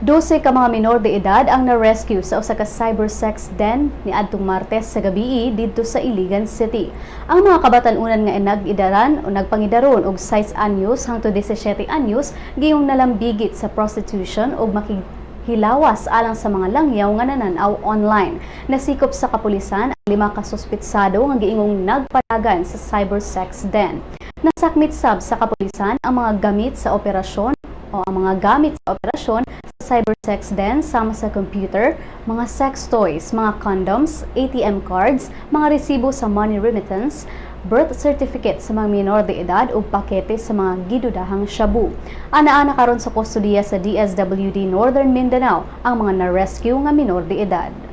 12 ka mga minor de edad ang na-rescue sa usa ka cybersex den niadtong Martes sa gabii didto sa Iligan City. Ang mga kabatan-unan nga nag-idaran o nagpangidaron og 6 anyos hangtod 17 anyos giingong nalambigit sa prostitution ug makighilawas alang sa mga langyaw nga nananaw online. Nasikop sa kapulisan ang lima ka suspitsado nga giingong nagpadagan sa cybersex den. Nasakmit sab sa kapulisan ang mga gamit sa operasyon o ang mga gamit sa operasyon sa cybersex den sama sa computer, mga sex toys, mga condoms, ATM cards, mga resibo sa money remittance, birth certificate sa mga minor de edad ug pakete sa mga gidudahang shabu. Ana-ana karon sa kustodiya sa DSWD Northern Mindanao ang mga na-rescue nga minor de edad.